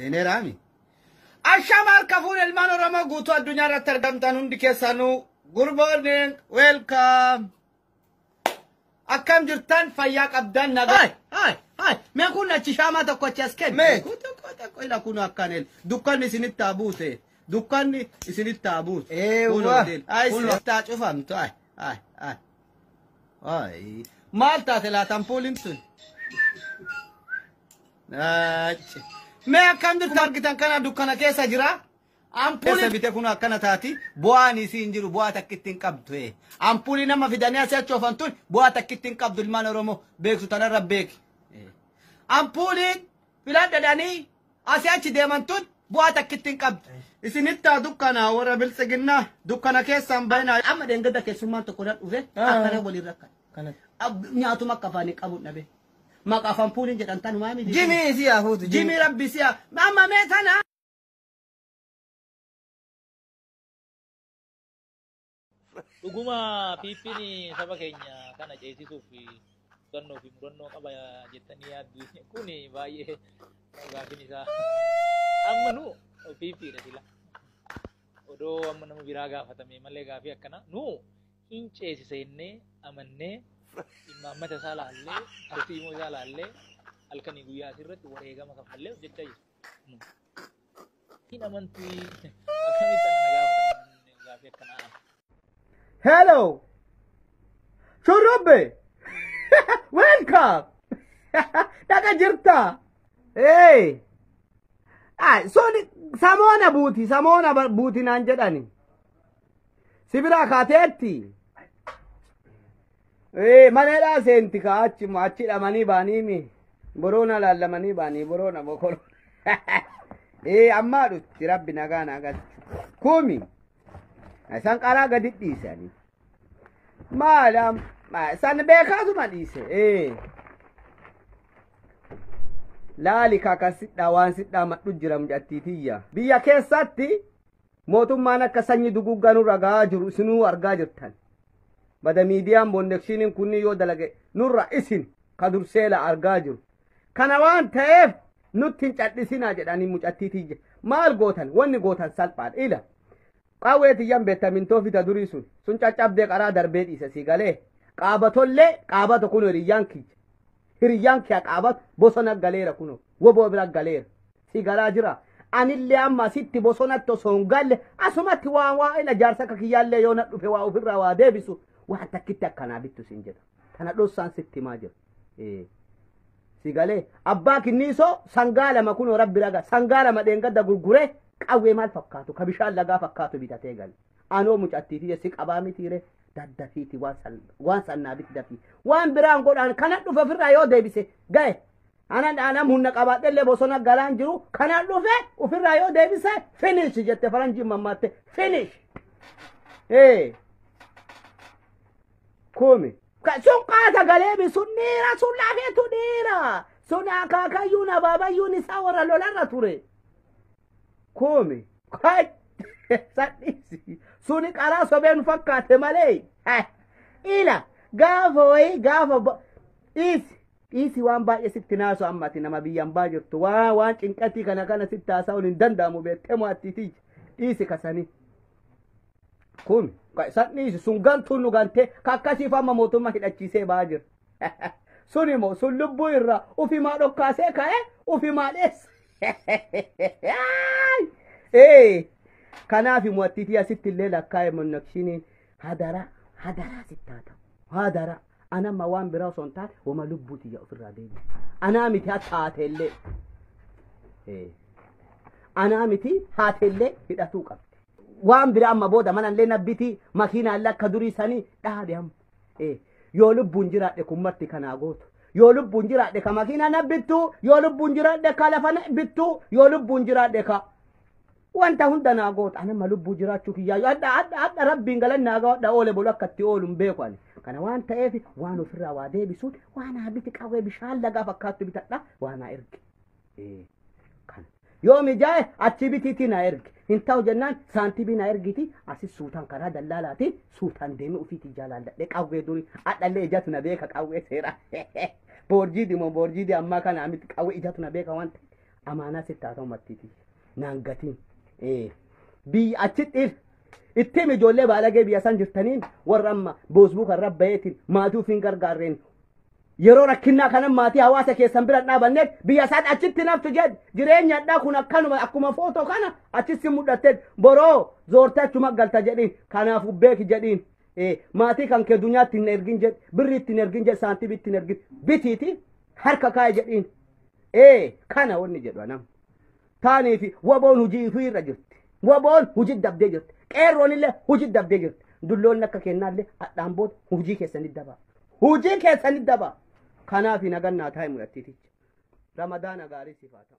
Seeneeraami. Ashama harka fuun ilmaan Oromoo guutuu addunyaa irratti argamtan hundi keessanuu good morning, welcome. Akkam jirtan fayyaa qabdan nagaa. Hai hai hai mee kun achi shaamaa tokko achi as kenni. Mee. Kun tokko tokko ila kun akkan el dukkanni isinitti haa buute dukkanni isinitti haa buute. Eewwa. Ai isinitti haa cufamtu ai ai ai. Ai maal taate laata ampuuliin tun? Achi. Mee akkam jirtu argitan kana dukkana keessa jira. Ampuulii keessa bite kun akkana taati. Bu'aan isii hin jiru bu'aa takkitti hin qabdu. Ampuulii nama fidanii asii achi oofan tun bu'aa takkitti hin qabdu ilmaan Oromoo beektu tanarra beeki. Ampuuliin filadhadhanii asii achi deeman tun bu'aa takkitti hin qabdu. Isinitti haa dukkana warra biltsiginnaa dukkana keessaan bahinaa. Amma deengada keessummaan tokko nan dhufe akkana waliin rakkate. Nyaatuma akka afaanii qabu dhabe. Maqaa ampuuliin jedhan tanumaa miti. Jimii si haa fuutu. Jimii rabbi si'a. Amma mee tana. Dhuguma Piippiin saba keenya kana ceesisuuf kutannoo fi murannoo qaba jettanii yaaddu. Kun baay'ee gaaffiin isaa. Amma nu Piippiidha sila. Odoo amma nama biraa gaafatame malee gaaffii akkana nu hin ceesisa jennee amannee imaammata isaa laallee tartiiboo isaa laallee halkanii guyyaa asirratti wareegama kaffallee hojjechaa jiru. Hin amantuu akkamitti ana na gaafatan gaaffii akkanaa. Hello. Shurrubbe. Welcome. Dhaqa jirta. Hey. Ay, suni samoona buuti, samoona buuti naan jedhani. Si biraa kaateetti. Ee, maneedhaa seenti ka achi achi dhamanii baaniimi. Boroona laallamanii baanii boroona bokoro. Ee, ammaa dhutti rabbi nagaa naa galchu. Kumi. Isaan qaraa gadi dhiisanii. Maal isaan beekaatuma dhiise. Ee. Laali kaka sidhaa waan sidhaa madhu jira mucattiitiyya. Biyya keessatti mootummaan akka sanyii duguggaa nurra gahaa jiru isinuu argaa jirtan. Bada miidiyaan bonnekshiiniin kunni yoo dalage nurra isin ka durseela argaa jiru. Kana waan ta'eef nutti hin cadhisinaa jedhanii mucattiitiyya. Maal gootan wanni gootan salphaadha ila. Qawwee tiyyan beektamintoo fita durii sun sun caccabdee qaraa darbee dhiise si galee qaabatollee qaabata kun hiriyyaan kiyya hiriyyaan kiyya qaabatu bosona galeera kun woboo bira galeera si galaa jira anillee amma asitti bosonatti osoo hin galle asumatti waa waa ila jaarsa akka kiyyaallee yoo na dhufe waa ofirraa waa deebisu waan takkitti akkanaa bittu sin jedha tana dhossaan sitti himaa jira. Si galee abbaa kinniisoo sangaa lama kunoo rabbi raga sangaa lama dheengadda gurguree qawwee maal fakkaatu ka bishaan lagaa fakkaatu bitatee gale anoo mucattiitii si qabaa mitiire daddafiiti waan sannaa biti dafii waan biraan godhaan kana dhufe ofirraa yoo deebise gaye anan anam humna qabaadhellee bosona galaan jiru kana dhufe ofirraa yoo deebise finish jette faranjiin mammaatte finish. Ee kumi sun qaata galeemi sun dhiira sun lafeetu dhiira sun akaakayyuun abaabayyuun isaa warra lolarra ture. Kumi sadhiisi suni qaraa sobeen fakkaate malee ila gaafa wayii gaafa dhiisi dhiisi waan baay'ee sitti naasu ammati nama biyyan baa jirtu waa waan cinqatii kana kana sitti haasa'uun hin danda'amu beektee mo'attiitii dhiisi kasanii kumi sadhiisi sun gantuun nu gantee kakkasiif amma mootummaa hidhachiisee ba'aa jira sun immoo sun lubbuu irraa ufimaa dhokkaasee ka'ee ufimaa dheessa. Ee kanaaf mo'attiitii asitti illee lakkaa'e monnokshiiniin hadara hadaraa sitti haa ta'u hadara anamma waan biraa osoo hin taane wama lubbuutiyya ofirraa deebi anaa miti hatta haateellee anaa miti haateellee hidhatuu qabdi waan biraa amma booda manallee nabbitii makiinaallee akka durii sanii dhaabe amma yoo lubbuun jiraadhe kun marti kanaa gootu. Yoo lubbuun jiraadhe ka makiinaa na bittu yoo lubbuun jiraadhe ka lafa na bittu yoo lubbuun jiraadhe ka wanta hunda naa goota anamma lubbuu jiraachuu kiyyaayyuu adda adda adda rabbiin galanni naa gahu adda oole bolu akka itti oolu hin beeku ani kana waan ta'eef waan ofirraa waa deebisuun waan haa biti qawwee bishaan lagaa fakkaattu bitadha waan haa erge kana yoo mijaa'e achi bitiitii naa erge hin ta'u jennaan saantibii naa ergiti asis suutaan karaa dallaalaatiin suutaan deemee ofiitii jaalaalladhe qawwee durii adhallee ijatu na beeka qawwee seera boorjiidi moo boorjiidi ammaa kana miti qawwee ijatu na beeka waan ta'e Amaanaa sitti haa ta'u mattiiti. Naan gatiin. Biyya achitti ittiin ijoollee baalagee biyya san jirtaniin warra amma boosbuu kan rabbayeetiin maatii ofiin gargaarreen yeroo rakkinnaa kana maatii hawaasa keessan bira dhaabanneet biyya isaan achitti naftu jedh jireenyadha kun akkanuma akkuma footoo kana achitti mul'atteet boroo zoortee achuma galta jedhiin kanaaf beeki jedhiin maatii kan kee dunyaatti hin ergin jedh birri itti hin ergin jedh saantibii itti hin ergin bitiiti harka kaa'e jedhiin kana wanni jedhu anam taaniifi waboon hujii ifii irra jirti waboon hujii dabdee jirti qeerroon illee hujii dabdee jirti dulloonni akka kennaallee hadhaan booda hujii keessanii dabaa hujii keessanii dabaa kanaaf nagannaa taa'e mul'attiiticha ramadaana gaarii siif haa ta'u.